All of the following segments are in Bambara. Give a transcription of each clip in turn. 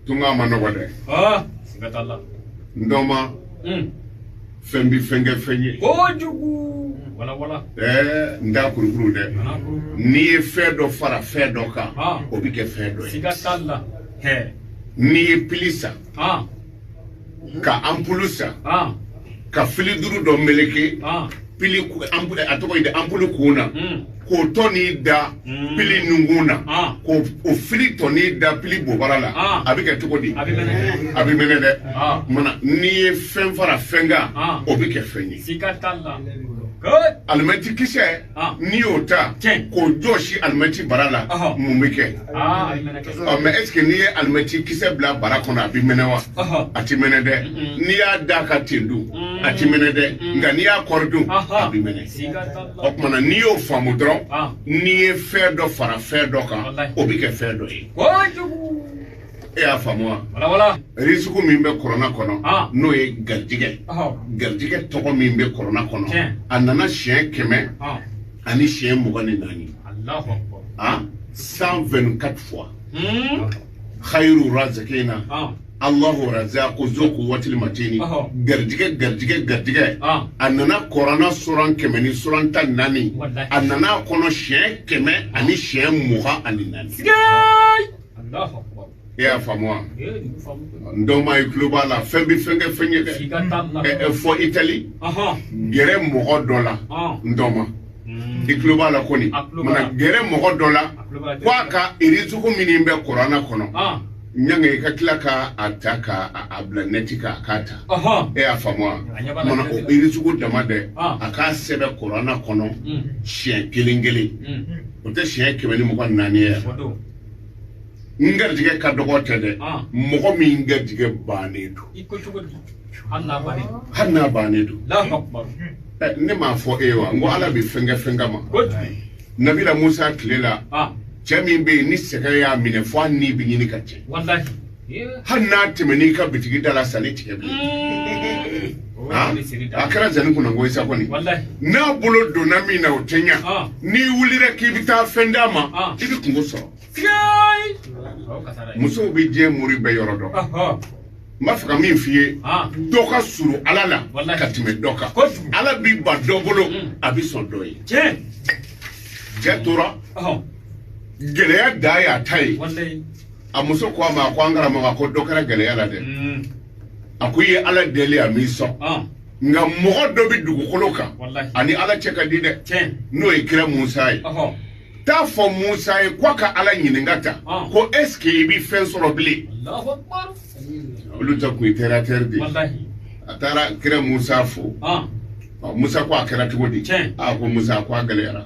Tunga ma nɔgɔ dɛ. Siga t'a la. N dɔma fɛn bi fɛn kɛ fɛn ye. Kojugu. Wala wala. Ɛɛ, n t'a kurukuru dɛ. Kana kurukuru. N'i ye fɛn dɔ fara fɛn dɔ kan, o bɛ kɛ fɛn dɔ ye. Siga t'a la. Hɛ. N'i ye pili san, ka anpulu san, ka fili duuru dɔ meleke pili a tɔgɔ ye di, anpulu kun na, k'o tɔ n'i da pili nunkun na, k'o o fili tɔ n'i da pili bobara la, a bɛ kɛ cogo di? A bɛ mɛnɛ. A bɛ mɛnɛ dɛ. Mana n'i ye fɛn fara fɛn kan, o bɛ kɛ fɛn ye. Siga t'a la. Good. Alimɛti kisɛ, n'i y'o ta k'o jɔsi alimɛti bara la, mun bɛ kɛ? A bɛ mɛnɛ kɛ. Ɔ, mais est ce que n'i ye alimɛti kisɛ bila bara kɔnɔ, a bɛ mɛnɛ wa? A ti mɛnɛ dɛ. N'i y'a da ka ten dun, a ti mɛnɛ dɛ. Nka n'i y'a kɔri dun, a bɛ mɛnɛ. Siga t'a la. O tuma na n'i y'o faamu dɔrɔn, n'i ye fɛn dɔ fara fɛn dɔ kan, o bɛ kɛ fɛn dɔ ye. Kojugu. E y'a faamu wa? Wala wala. Risiku min bɛ kɔrɔna kɔnɔ, n'o ye garijɛgɛ, garijɛgɛ tɔgɔ min bɛ kɔrɔna kɔnɔ, a nana siɲɛ 124. Allahu akbar. 124 fois. Khayru razakina. Allahu razaku zu quwwatil matini. Garijɛgɛ garijɛgɛ garijɛgɛ. A nana kɔrɔna suran 114. A nana a kɔnɔ siɲɛ 124. Allahu akbar. E y'a faamu wa? N dɔnma i tulo b'a la, fɛn bɛ fɛn kɛ fɛn ye dɛ. Fɔ Itali, gɛrɛ mɔgɔ dɔ la, n dɔnma. I tulo b'a la kɔni. Mana gɛrɛ mɔgɔ dɔ la, ko a ka irisuku minnu bɛ kɔrɔna kɔnɔ, ɲange i ka tila ka a ta ka a bila nɛti kan, a k'a ta. E y'a faamu wa? Mana o irisuku dama dɛ, a k'a sɛbɛn kɔrɔna kɔnɔ siɲɛ kelen kelen. O tɛ siɲɛ 124 ye yan. N garijɛgɛ ka dɔgɔ tɛ dɛ, mɔgɔ min garijɛgɛ bannen don. Hali n'a bannen don. Ne m'a fɔ e ye wa? N ko Ala bɛ fɛn kɛ fɛn kama. Nabila Musa tile la, cɛ min bɛ yen ni sɛgɛn y'a minɛ fo a ni bɛ ɲini ka cɛ. Hali n'a tɛmɛn'i ka bitigi da la, sanni tigɛ bilen. A kɛra zani kunna ko isa kɔni. N'a bolo donna min na, o tɛ ɲa. N'i wulila k'i bɛ taa fɛn d'a ma, i bɛ kungo sɔrɔ. Musow bɛ diɲɛ mori bɛɛ yɔrɔ dɔn. N b'a fɛ ka min f'i ye, dɔ ka surun Ala la ka tɛmɛ dɔ kan. Ala b'i ban dɔ bolo, a bɛ sɔn dɔ ye. Cɛ tora gɛlɛya dan y'a ta ye. A muso ko a ma, ko an karamɔgɔ, ko dɔ kɛra gɛlɛya la dɛ. A ko i ye Ala deli, a m'i sɔn. Nka mɔgɔ dɔ bɛ dugukolo kan, ani Ala cɛ ka di dɛ, n'o ye kira Musa ye. T'a fɔ Musa ye ko a ka Ala ɲininka ta, ko est ce que i bɛ fɛn sɔrɔ bilen? Olu ta kun ye terre à terre de ye. A taara kira Musa fo. Musa ko a kɛra cogo di? A ko Musa, ko a gɛlɛyara.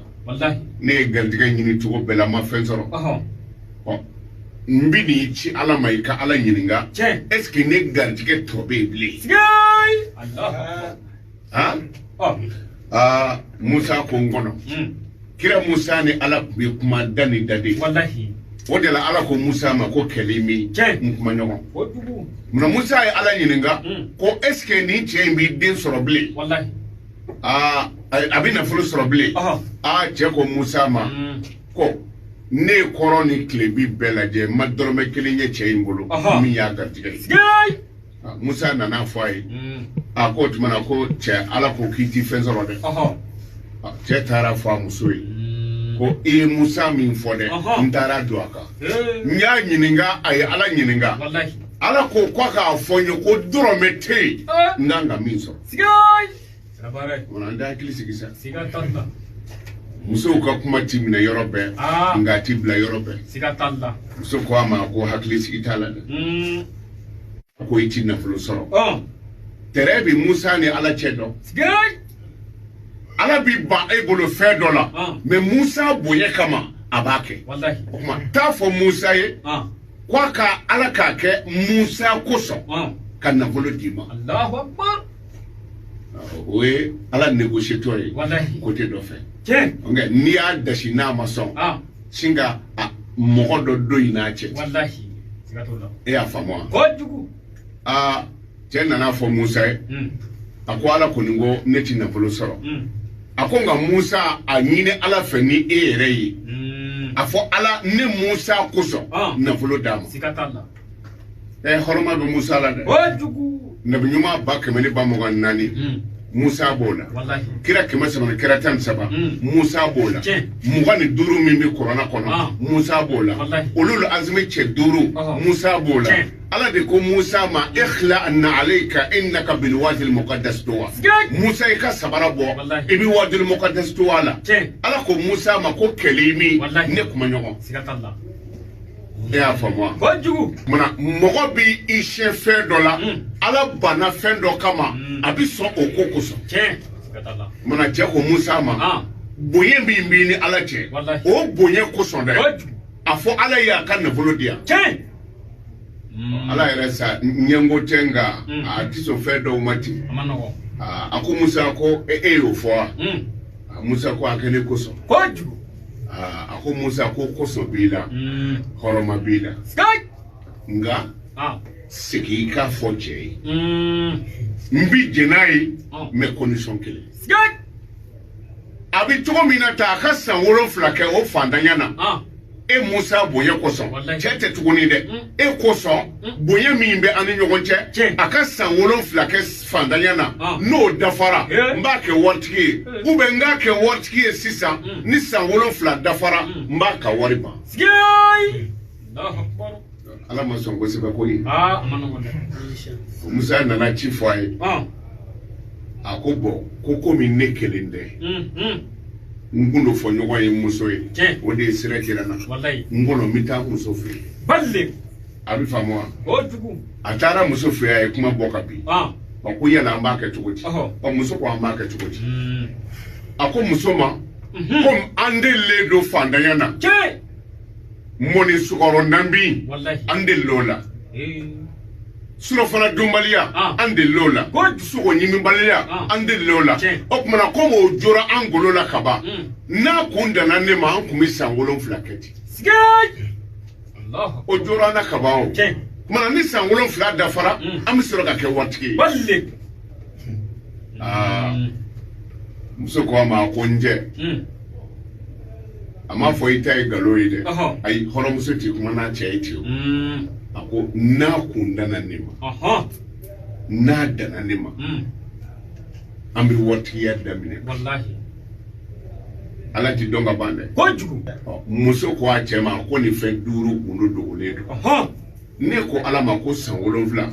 Ne ye garijɛgɛ ɲini cogo bɛɛ la, n ma fɛn sɔrɔ. N bɛ n'i ci Ala ma, i ka Ala ɲininka. Est ce que ne garijɛgɛ tɔ bɛ yen bilen? Musa ko n kɔnɔ. Kira Musa ni Ala tun bɛ kuma da ni da de. O de la Ala ko Musa ma ko kɛlɛ min n kuma ɲɔgɔn. Munna Musa ye Ala ɲininka ko est ce que nin cɛ in b'i den sɔrɔ bilen? A bɛ nafolo sɔrɔ bilen? Cɛ ko Musa ma ko ne ye kɔrɔ ni tilebi bɛɛ lajɛ, n ma dɔrɔmɛ kelen ye cɛ in bolo min y'a garijɛgɛ ye. Musa nana fɔ a ye. A ko o tuma na ko cɛ, Ala ko k'i ti fɛn sɔrɔ dɛ. Cɛ taara fɔ a muso ye ko i ye Musa min fɔ dɛ, n taara don a kan, n y'a ɲininka, a ye Ala ɲininka. Ala ko k'a k'a fɔ n ye ko dɔrɔmɛ tɛ yen n kan ka min sɔrɔ. An tɛ hakili sigi sa. Musow ka kuma ti minɛ yɔrɔ bɛɛ, nka a ti bila yɔrɔ bɛɛ. Muso ko a ma ko hakili sigi t'a la dɛ. Ko i ti nafolo sɔrɔ. Tɛrɛ bɛ Musa ni Ala cɛ dɔn. Ala bi ban e bolo fɛn dɔ la, mais Musa bonya kama a b'a kɛ. O tuma t'a fɔ Musa ye ko a ka Ala k'a kɛ Musa kosɔn ka nafolo d'i ma. O ye Ala négociateur ye côté dɔ fɛ. Nka n'i y'a dasi n'a ma sɔn, sin ka mɔgɔ dɔ don in n'a cɛ. E y'a faamu wa? Cɛ nana fɔ Musa ye. A ko Ala kɔni ko ne ti nafolo sɔrɔ. A ko nka Musa, a ɲini Ala fɛ ni e yɛrɛ ye. A fɔ Ala ne Musa kosɔn nafolo d'a ma. Hɔrɔma bɛ Musa la dɛ. Kojugu. Nabi ɲuman 124,000. Musa b'o la. Kira 300 ni kira 13. Musa b'o la. 25 min bɛ kuranɛ kɔnɔ. Musa b'o la. Olu azimi cɛ 5. Musa b'o la. Ala de ko Musa ma ikhla anna alayka innaka bil wadi al muqaddas tuwa. Musa i ka sabara bɔ i bɛ wadi al muqaddas tuwa la. Ala ko Musa ma ko kɛlimi ne kuma ɲɔgɔn. E y'a faamu wa? Kojugu. Munna mɔgɔ b'i i siɲɛ fɛn dɔ la, Ala banna fɛn dɔ kama, a bɛ sɔn o ko kosɔn. Munna cɛ ko Musa ma, bonya min b'i ni Ala cɛ, o bonya kosɔn dɛ, a fɔ Ala ye a ka nafolo di yan. Ala yɛrɛ sa ɲɛngo tɛ nka a tɛ sɔn fɛn dɔw ma ten. A ko Musa ko e y'o fɔ wa? Musa ko a kɛ ne kosɔn. Kojugu. A ko Musa ko kosɔn b'i la, hɔrɔma b'i la. Nka segin i k'a fɔ cɛ ye. N bi jɛn n'a ye mais condition kelen. A bɛ cogo min na tan a ka san 7 kɛ o fantanya na. E Musa bonya kosɔn cɛ tɛ tuguni dɛ, e kosɔn bonya min bɛ an ni ɲɔgɔn cɛ, a ka san 7 kɛ fantanya na, n'o dafara n b'a kɛ waritigi ye, ou bien n k'a kɛ waritigi ye sisan, ni san 7 dafara n b'a ka wari ban. Ala ma sɔn kosɛbɛ koyi. Musa nana ci fɔ a ye. A ko bɔn ko komi ne kelen tɛ. N kun do fɔ ɲɔgɔn ye muso ye, o de ye sira jira n na. N kɔnɔ n bɛ taa muso fɛ yen. A bɛ faamu wa? A taara muso fɛ yen, a ye kuma bɔ ka bin. Ɔ ko yala an b'a kɛ cogo di? Ɔ muso ko an b'a kɛ cogo di? A ko muso ma komi an delilen don fantanya na, mɔni sukaro nanbi an delil'o la, surafana dunbaliya an delil'o la, sogo ɲimibaliya an delil'o la. O tuma na komi o jora an golo la ka ban, n'a kun danna ne ma, an kun bɛ san 7 kɛ ten. O jora an na ka ban o. Tuma na ni san 7 dafara, an bɛ sɔrɔ ka kɛ waritigi ye. Muso ko a ma ko n jɛ. A m'a fɔ i ta ye nkalon ye dɛ. Ayi, hɔrɔnmuso tɛ kuma n'a cɛ ye ten o. A ko n'a kun danna ne ma, n'a danna ne ma, an bɛ waritigiya daminɛ. Ala ti dɔn ka ban dɛ. Kojugu. Muso ko a cɛ ma ko nin fɛn 5 gundo dogolen don. Ne ko Ala ma ko san 7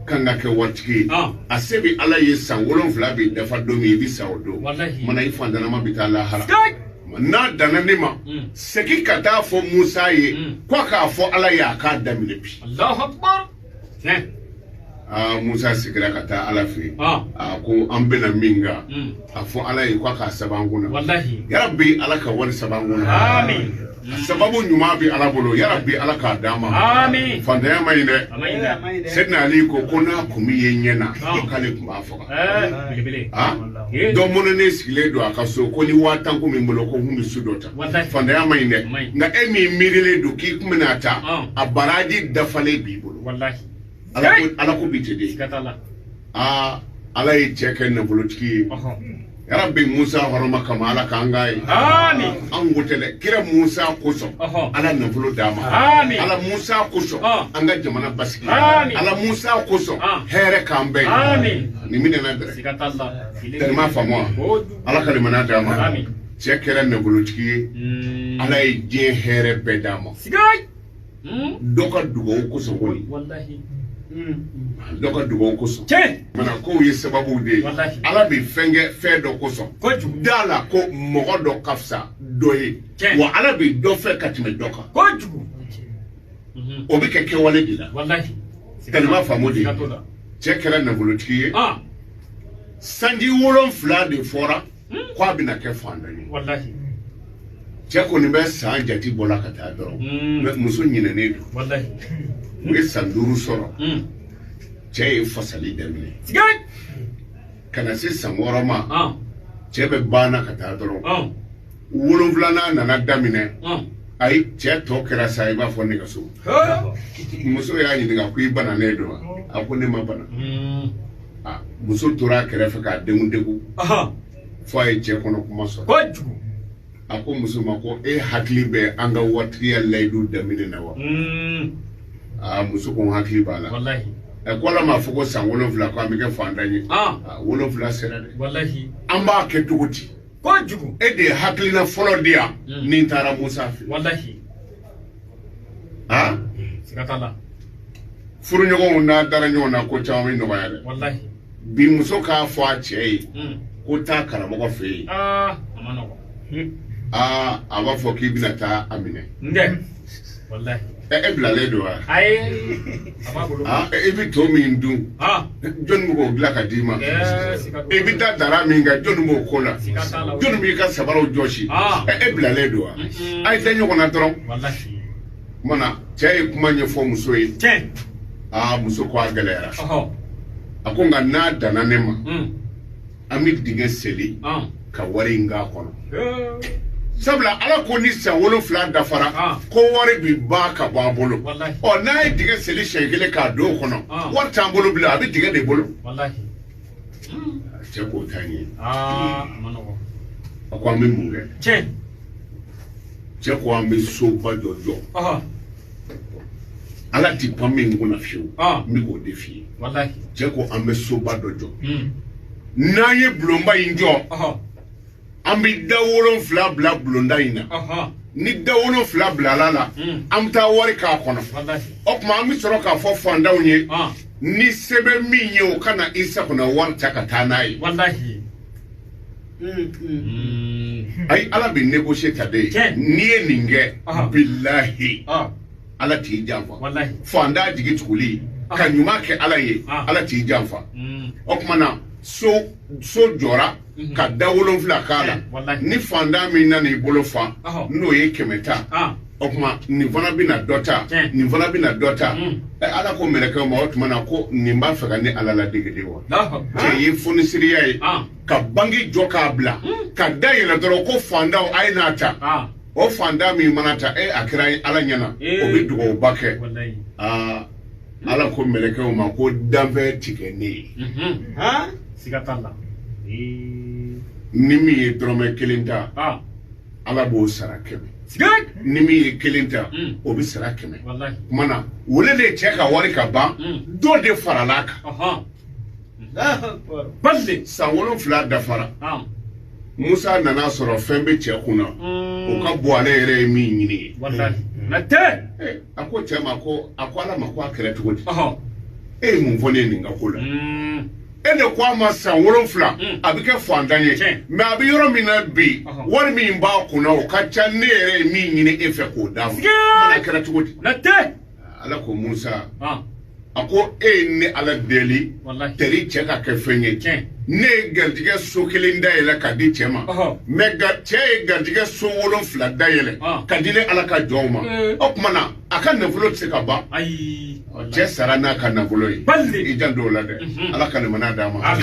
kan ka kɛ waritigi ye. A se bɛ Ala ye san 7 bɛ dafa don min, i bɛ sa o don. Mana i fantanama bɛ taa lahara. N'a danna ne ma, segin ka taa fɔ Musa ye ko a k'a fɔ Ala ye a k'a daminɛ bi. Musa seginna ka taa Ala fɛ yen. A ko an bɛna min kan, a fɔ Ala ye ko a k'a sɛbɛn an kunna. Yarabi Ala ka wari sɛbɛn an kunna. Sababu ɲuman bɛ Ala bolo, yarabi Ala k'a d'an ma. Fantanya ma ɲi dɛ. Sɛdina Ali ko ko n'a kun bɛ ye ɲɛ na, k'ale tun b'a faga. Dɔ mɔnɛ ne sigilen don a ka so ko ni 10,000 kun bɛ n bolo ko n kun bɛ su dɔ ta. Fantanya ma ɲi dɛ. Nka e min miirilen don k'i kun bɛna ta, a baraji dafalen b'i bolo. Ala ko bi ten de. Ala ye cɛ kɛ nafolotigi ye. Yarabi Musa hɔrɔma kama Ala k'an k'a ye. An ko tɛ dɛ, kira Musa kosɔn Ala nafolo d'a ma. Ala Musa kosɔn an ka jamana basigi. Ala Musa kosɔn hɛrɛ k'an bɛɛ ye. Nin minɛna dɛrɛ. Tɛnɛma faamu wa? Ala ka limaniya d'a ma. Cɛ kɛra nafolotigi ye. Ala ye diɲɛ hɛrɛ bɛɛ d'a ma. Dɔ ka dugawu kosɔn koyi. Dɔ ka dugawu kosɔn. Mana kow ye sababu de ye. Ala bɛ fɛn kɛ fɛn dɔ kosɔn. Da la ko mɔgɔ dɔ ka fisa dɔ ye. Wa Ala bɛ dɔ fɛ ka tɛmɛ dɔ kan. O bɛ kɛ kɛwale de la. Tɛnɛma faamu de ye. Cɛ kɛra nafolotigi ye. Sanji 7 de fɔra ko a bɛna kɛ fantan ye. Cɛ kɔni bɛ san jate bɔla ka taa dɔrɔn. Mais muso ɲinɛnen don. U ye san 5 sɔrɔ. Cɛ ye fasali daminɛ. Ka na se san 6 ma, cɛ bɛ banna ka taa dɔrɔn. 7nan nana daminɛ. Ayi, cɛ tɔ kɛra sa i b'a fɔ nɛgɛso. Muso y'a ɲininka ko i bananen don wa? A ko ne ma bana. Muso tora a kɛrɛfɛ k'a degun degun. Fo a ye cɛ kɔnɔ kuma sɔrɔ. A ko muso ma ko e hakili bɛ an ka waritigiya layidu daminɛ na wa? Aa muso ko n hakili b'a la. Walahi. Ɛ ko Ala m'a fɔ ko san 7 ko an bɛ kɛ fantan ye. 7 sera dɛ. Walahi. An b'a kɛ cogo di? Kojugu. E de ye hakilina fɔlɔ di yan ni n taara Musa fɛ. Walahi. Han? Siga t'a la. Furuɲɔgɔnw n'a dara ɲɔgɔn na ko caman bɛ nɔgɔya dɛ. Walahi. Bi muso k'a fɔ a cɛ ye ko taa karamɔgɔ fɛ yen. A ma nɔgɔn. Aa a b'a fɔ k'i bɛna taa a minɛ. N Walahi. E bilalen don wa? Ayi. A b'a bolo. I bɛ to min dun. Jɔnni bɛ k'o dilan ka d'i ma? I bɛ taa dara min kan jɔnni b'o ko la? Jɔnni b'i ka sabaraw jɔsi? E bilalen don wa? A ye tɛ ɲɔgɔn na dɔrɔn. Walahi. Kumana cɛ ye kuma ɲɛfɔ muso ye. Tiɲɛ. Aa muso ko a gɛlɛyara. A ko nka n'a danna ne ma. An bɛ dingɛ seli. Ka wari in k'a kɔnɔ. Sabula Ala ko ni san 7 dafara ko wari bi ban ka bɔ an bolo. Ɔ n'a ye dingɛ seli siɲɛ kelen k'a don o kɔnɔ wari t'an bolo bilen a bɛ dingɛ de bolo. Cɛ k'o t'a ɲɛ. A ma nɔgɔn. A ko an bɛ mun kɛ? Tiɲɛ. Cɛ ko an bɛ soba dɔ jɔ. Ala ti pan min kunna fiyewu. N bɛ k'o de f'i ye. Cɛ ko an bɛ soba dɔ jɔ. N'an ye bulonba in jɔ. An bɛ da 7 bila bulonda in na. Ni da 7 bilala la, an bɛ taa wari k'a kɔnɔ. O tuma an bɛ sɔrɔ k'a fɔ fantanw ye. Ni se bɛ min ye o ka na i sakona wari ta ka taa n'a ye. Walahi. Ayi Ala bɛ négocier ta de ye. N'i ye nin kɛ. Bilahi. Ala t'i janfa. Fantan jigi tuguli. Ka ɲuman kɛ Ala ye. Ala t'i janfa. O tuma na so jɔra. Ka da 7 k'a la. Ni fantan min nana i bolo fa n'o ye 100 ta o tuma nin fana bɛna dɔ ta nin fana bɛna dɔ ta. Ala ko mɛlɛkɛw ma o tuma na ko nin b'a fɛ ka ne Ala ladege de wa? Cɛ ye fonisiriya ye ka banki jɔ k'a bila ka da yɛlɛ dɔrɔn ko fantanw a ye n'a ta. O fantan min mana ta a kɛra Ala ɲɛna o bɛ dugawuba kɛ. Aa Ala ko mɛlɛkɛw ma ko danfɛn ti kɛ ne ye. Siga t'a la. Ni min ye dɔrɔmɛ 1 ta, Ala b'o sara 100. Ni min ye 1 ta, o bɛ sara 100. Kuma na wele de cɛ ka wari ka ban, dɔ de farala a kan. San 7 dafara. Musa nana sɔrɔ fɛn bɛ cɛ kun na. O ka bon ale yɛrɛ ye min ɲini ye. A ko cɛ ma ko a ko Ala ma ko a kɛra cogo di? E ye mun fɔ ne ye nin ka ko la? E de ko a ma san 7 a bɛ kɛ fantan ye mɛ a bɛ yɔrɔ min na bi wari min b'a kunna o ka ca ne yɛrɛ ye min ɲini e fɛ k'o d'a ma. Mana kɛra cogo di? Ala ko Musa a ko e ye ne Ala deli teri cɛ ka kɛ fɛn ye. Ne ye garijɛgɛ so 1 dayɛlɛ ka di cɛ ma mɛ cɛ ye garijɛgɛ so 7 dayɛlɛ ka di ne Ala ka jɔnw ma. O tuma na a ka nafolo tɛ se ka ban. Cɛ sara n'a ka nafolo ye. I janto o la dɛ. Ala ka limaniya d'a ma.